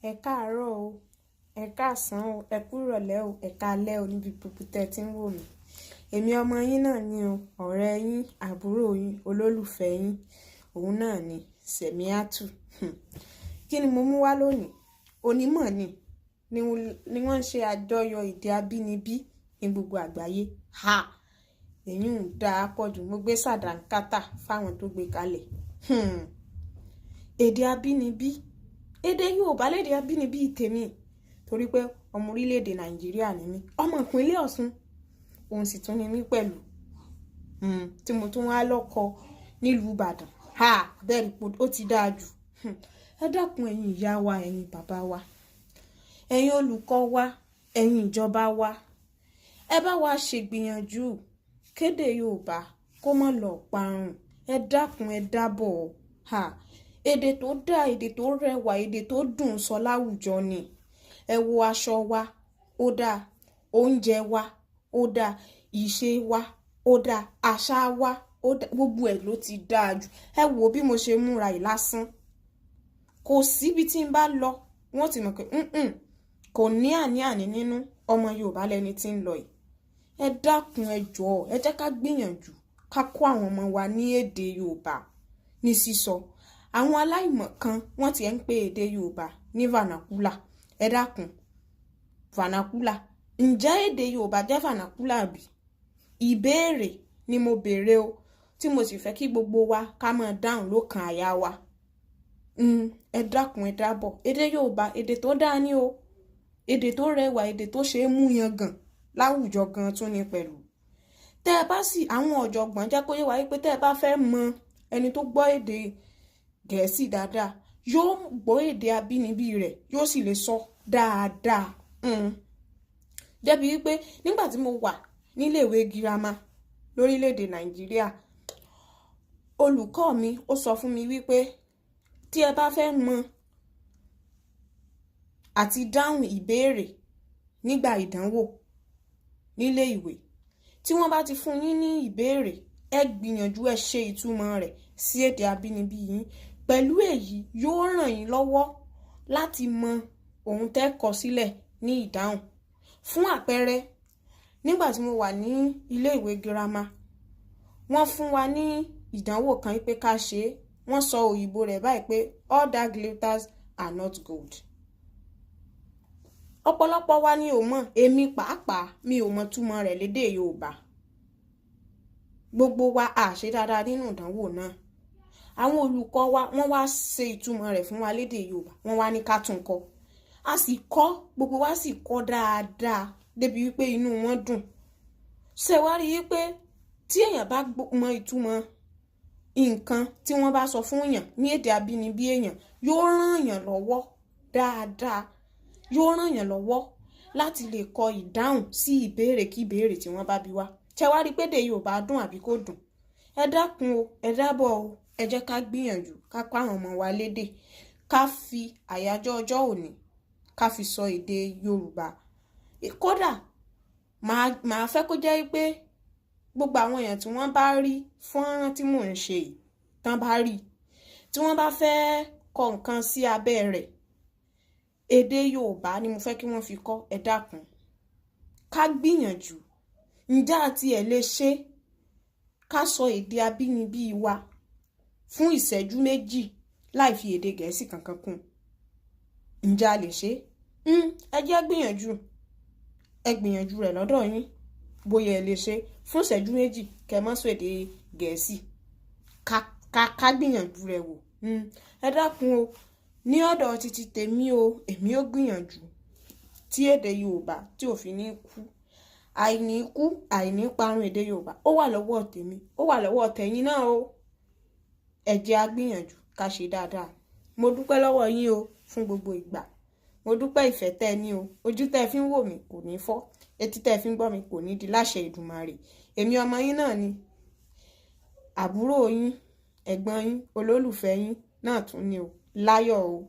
Ẹ káàárọ̀ o, ẹ káàsán o, ẹ kú ìrọ̀lẹ́ o, ẹ káalẹ́ o níbi gbogbo tẹ́ ẹ ti ń wò mí. Èmi ọmọ yín náà ni o, ọ̀rẹ́ yín, àbúrò yín, olólùfẹ́ yín, òun náà ni Sẹ̀míátù. Kí ni mo mú wá lónìí? Onímọ̀ ni wọ́n ń ṣe àjọyọ̀ èdè abínibí ní gbogbo àgbáyé. Ha! Èyí ń dáa pọ̀ jù. Mo gbé sàdánkátà fáwọn tó gbé kalẹ̀. Èdè abínibí, èdè Yorùbá lédè abínibí tèmi, torí pé ọmọ orílẹ̀-èdè Nàìjíríà ni mí, ọmọ ìpínlẹ̀ Ọ̀ṣun òun sì tún ni mí pẹ̀lú, tí mo tún wá lọ́kọ nílùú Ìbàdàn. Ha! Bẹ́ẹ̀ ni, ó ti dáa jù. Ẹ dákun, ẹ̀yin ìyá wa, ẹ̀yin bàbá wa, ẹ̀yin olùkọ́ wa, ẹ̀yin ìjọba wa, ẹ bá wa ṣègbìyànjú kéde Yorùbá kó má lọ parun. Ẹ dákun, ẹ dábọ̀. Ha! Èdè tó dáa, èdè tó rẹwà, èdè tó dùn sọ láwùjọ ni. Ẹ wo aṣọ wa, ó dáa, oúnjẹ wa, ó dáa, ìṣe wa, ó dáa, àṣà wa, ó dáa, gbogbo ẹ̀ ló ti dáa jù. Ẹ wo bí mo ṣe múra yìí lásán, kò síbi tí n bá lọ, wọ́n ti mọ̀ pé kò ní àní-àní nínú, ọmọ Yorùbá lẹni tí ń lọ yìí. Ẹ dákun, ẹ jọ̀ọ́, ẹ jẹ́ ká gbìyànjú ká kó àwọn ọmọ wa ní èdè Yorùbá ní sísọ. Àwọn aláìmọ̀ kan, wọ́n ti ẹ̀ ń pè èdè Yorùbá ní vernacular. Ẹ dákun, vernacular, ǹjẹ́ èdè Yorùbá jẹ́ vernacular bí? Ìbéèrè ni mo béèrè o, tí mo sì fẹ́ kí gbogbo wa ká máa dáhùn lókàn àyà wa. Ẹ dákun, ẹ dábọ̀. Èdè Yorùbá, èdè tó dáa ní o, èdè tó rẹwà, èdè tó ṣe é mú yangàn láwùjọ gan tún ni pẹ̀lú. Tẹ́ ẹ bá sì, àwọn ọ̀jọ̀gbọ́n jẹ́ kó yé wa wípé tẹ́ ẹ bá fẹ́ mọ ẹni tó gbọ́ èdè Gẹ̀ẹ́sì dáadáa, yóò gbọ́ èdè abínibí rẹ̀, yóò sì lè sọ dáadáa. Débi wípé nígbà tí mo wà níléèwé girama lórílẹ̀‐èdè Nàìjíríà, olùkọ́ mi ó sọ fún mi wípé tí ẹ bá fẹ́ mọ àti dáhùn ìbéèrè nígbà ìdánwò nílé ìwé, tí wọ́n bá ti fún yín ní ìbéèrè, ẹ gbìyànjú, ẹ ṣe ìtumọ̀ rẹ̀ sí èdè abínibí yín. Pẹ̀lú èyí, yóò ràn yín lọ́wọ́ láti mọ ohun tẹ́ kọ sílẹ̀ ní ìdáhùn. Fún àpẹẹrẹ, nígbà tí mo wà ní ilé ìwé girama, wọ́n fún wa ní ìdánwò kan pé ká ṣe é. Wọ́n sọ òyìnbó rẹ̀ báyìí pé "All that glitters are not gold." Ọ̀pọ̀lọpọ̀ wa ni ò mọ̀, èmi pàápàá mi ò mọ̀ túmọ̀ rẹ̀ lédè Yorùbá. Gbogbo wa a ṣe dáadáa nínú ìdánwò náà. Àwọn olùkọ́ wa, wọ́n wá ṣe ìtumọ̀ rẹ̀ fún wa lédè Yorùbá, wọ́n wá ní ká tún kọ. A sì kọ́, gbogbo wa sì kọ́ dáadáa débi wípé inú wọn dùn. Ṣé wá rí i pé tí èèyàn bá mọ ìtumọ̀ nǹkan tí wọ́n bá sọ fún èèyàn ní èdè abínibí èèyàn, yóò ràn èèyàn lọ́wọ́ dáadáa, yóò ràn yàn lọ́wọ́ láti lè kọ ìdáhùn sí ìbéèrè kí ìbéèrè tí wọ́n bá bi wá. Ṣé wá rí i pé èdè Yorùbá dùn àbí kò dùn? Ẹ dákun o, ẹ dábọ̀ o, ẹ jẹ́ ká gbìyànjú ká kọ́ àwọn ọmọ wa lédè, ká fi àyájọ́ ọjọ́ òní ká fi sọ èdè Yorùbá. Kódà màá fẹ́ kó jẹ́ pé gbogbo àwọn èèyàn tí wọ́n bá rí fọ́nrán tí mò ń ṣe yìí, tán bá rí, tí wọ́n bá fẹ́ kọ nǹkan sí abẹ́ rẹ̀, èdè Yorùbá ni mo fẹ́ kí wọ́n fi kọ́. Ẹ dákun, ká gbìyànjú. Ǹjẹ́ àti ẹ̀ lè ṣe ká sọ èdè abínibí wa fún ìṣẹ́jú 2 láì fi èdè Gẹ̀ẹ́sì kankan kún? Ǹjẹ́ a lè ṣe? Ẹ jẹ́ gbìyànjú, ẹ gbìyànjú rẹ̀ lọ́dọ̀ yín, bóyá ẹ lè ṣe fún ìṣẹ́jú 2 kẹ́ má sọ èdè Gẹ̀ẹ́sì. Ká gbìyànjú rẹ̀ wò. Ẹ dákun o, ní ọ̀dọ̀ títí tèmi o, èmi ó gbìyànjú tí èdè Yorùbá tí ò fi ní kú. Àìní kú, àìní parun èdè Yorùbá, ó wà lọ́wọ́ tèmi, ó wà lọ́wọ́ tẹ̀yin náà o. Ẹ jẹ́ á gbìyànjú ká ṣe dáadáa. Mo dúpẹ́ lọ́wọ́ yín o fún gbogbo ìgbà. Mo dúpẹ́ ìfẹ́ tẹ́ ẹ ní o. Ojú tẹ́ ẹ fi ń wò mí kò ní fọ́, etí tẹ́ ẹ fi ń gbọ́ mi kò ní di láṣẹ Ìdùmarè. Èmi ọmọ yín náà ni, àbúrò yín, ẹ̀gbọ́n yín, olólùfẹ́ yín náà tún ni o. Láyọ̀ o.